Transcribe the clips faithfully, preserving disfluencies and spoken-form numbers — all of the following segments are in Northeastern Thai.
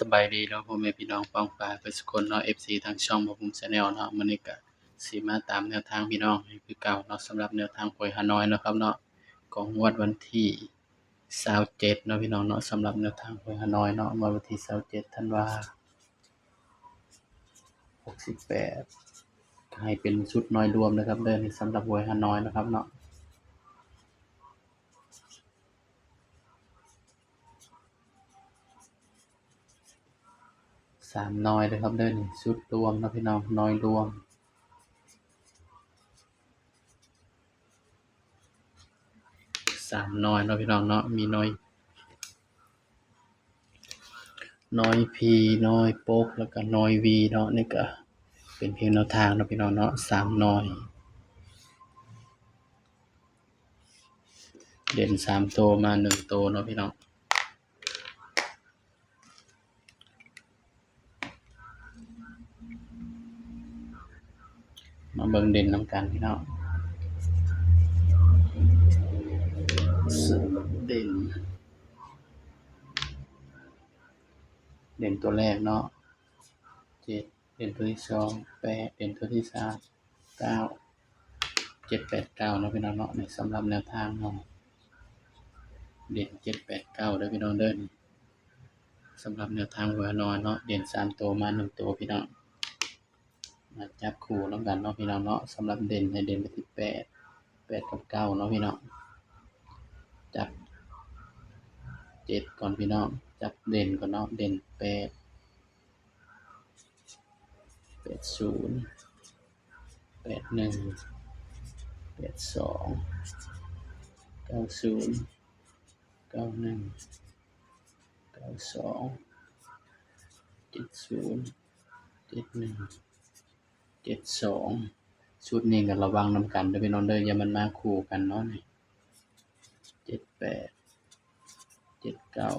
สบายดีเนาะ พ่อแม่พี่น้องป้องปายเบิดสุคนเนาะ เอฟซี ทางช่องบ่าวภูมิ Channel เนาะ มื้อนี้ก็สิมาตามแนวทางพี่น้องให้คือเก่าเนาะ สำหรับแนวทางหวยฮานอยเนาะครับเนาะ ของงวดวันที่ซาวเจ็ดเนาะพี่น้องเนาะ สำหรับแนวทางหวยฮานอยเนาะ งวดวันที่ซาวเจ็ดธันวา หกสิบแปด ก็ให้เป็นชุดหน่อยรวมนะครับเด้อ นี่สำหรับหวยฮานอยนะครับเนาะ สามหน่อยนะครับเด้อ นี่ชุดรวมนะพี่น้อง หน่อยรวม สามหน่อยเนาะพี่น้องเนาะ มีหน่อย หน่อยพี หน่อยปก แล้วก็หน่อยวีเนาะ นี่ก็เป็นเพียงแนวทางเนาะพี่น้องเนาะ สามหน่อย เด่นสามตัวมาหนึ่งตัวเนาะพี่น้อง มาเบิ่งเด่นนำกันพี่น้อง เด่น เด่นตัวแรกเนาะ เจ็ด เด่นตัวที่สอง แปด เด่นตัวที่สาม เก้า เจ็ดแปดเก้าเนาะพี่น้องเนาะ นี่สำหรับแนวทางเนาะ เด่นเจ็ดแปดเก้าเด้อพี่น้องเด้อ นี่สำหรับแนวทางหวยฮานอยเนาะ เด่นสามตัวมาหนึ่งตัวพี่น้อง มาจับคู่นำกันเนาะพี่น้องเนาะ สำหรับเด่นให้เด่นไปที่แปด แปดกับเก้าเนาะพี่น้อง จับเจ็ดก่อนพี่น้อง จับเด่นก่อนเนาะ เด่นแปด แปดศูนย์ แปดหนึ่ง แปดสอง เก้าศูนย์ เก้าหนึ่ง เก้าสอง เจ็ดศูนย์ เจ็ดหนึ่ง เจ็ดสอง ชุดนี้ก็ระวังนำกันเด้อพี่น้องเด้อ อย่ามันมาคู่กันเนาะ นี่ เจ็ดแปด เจ็ดเก้า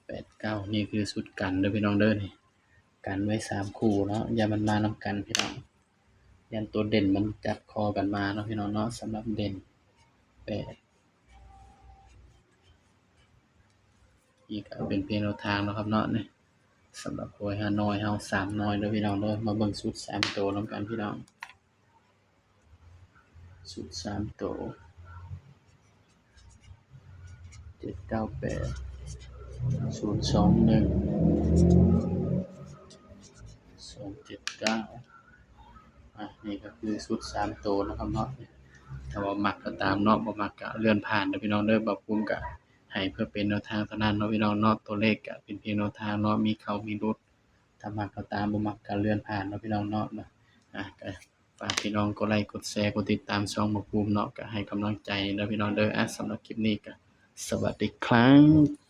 แปดเก้า นี่คือชุดกันเด้อพี่น้องเด้อ นี่ กันไว้สามคู่เนาะ อย่ามันมานำกันพี่น้อง ย่านตัวเด่นมันจับคอกันมาเนาะพี่น้องเนาะ สำหรับเด่นแปด นี่ก็เป็นเพียงแนวทางเนาะครับเนาะ นี่สำหรับหวยฮานอยเฮาสามหน่อยเด้อพี่น้องเด้อ มาเบิ่งชุดสามตัวนำกันพี่น้อง ชุดสามตัว เจ็ดเก้าแปด ศูนย์สองหนึ่ง สองเจ็ดเก้า อ่ะ นี่ก็คือชุดสามตัวนะครับเนาะ ถ้าว่ามักก็ตามเนาะ บ่มักก็เลื่อนผ่านเด้อพี่น้องเด้อ บ่าวภูมิก็ให้เพื่อเป็นแนวทางเท่านั้นเนาะพี่น้องเนาะ ตัวเลขก็เป็นเพียงแนวทางเนาะ มีเข้ามีหลุด ถ้ามักก็ตาม บ่มักก็เลื่อนผ่านเนาะพี่น้องเนาะ อ่ะ ก็ฝากพี่น้องกดไลค์ กดแชร์ กดติดตามช่องบ่าวภูมิเนาะ ก็ให้กำลังใจเด้อพี่น้องเด้อ อ่ะ สำหรับคลิปนี้ก็สวัสดีครับ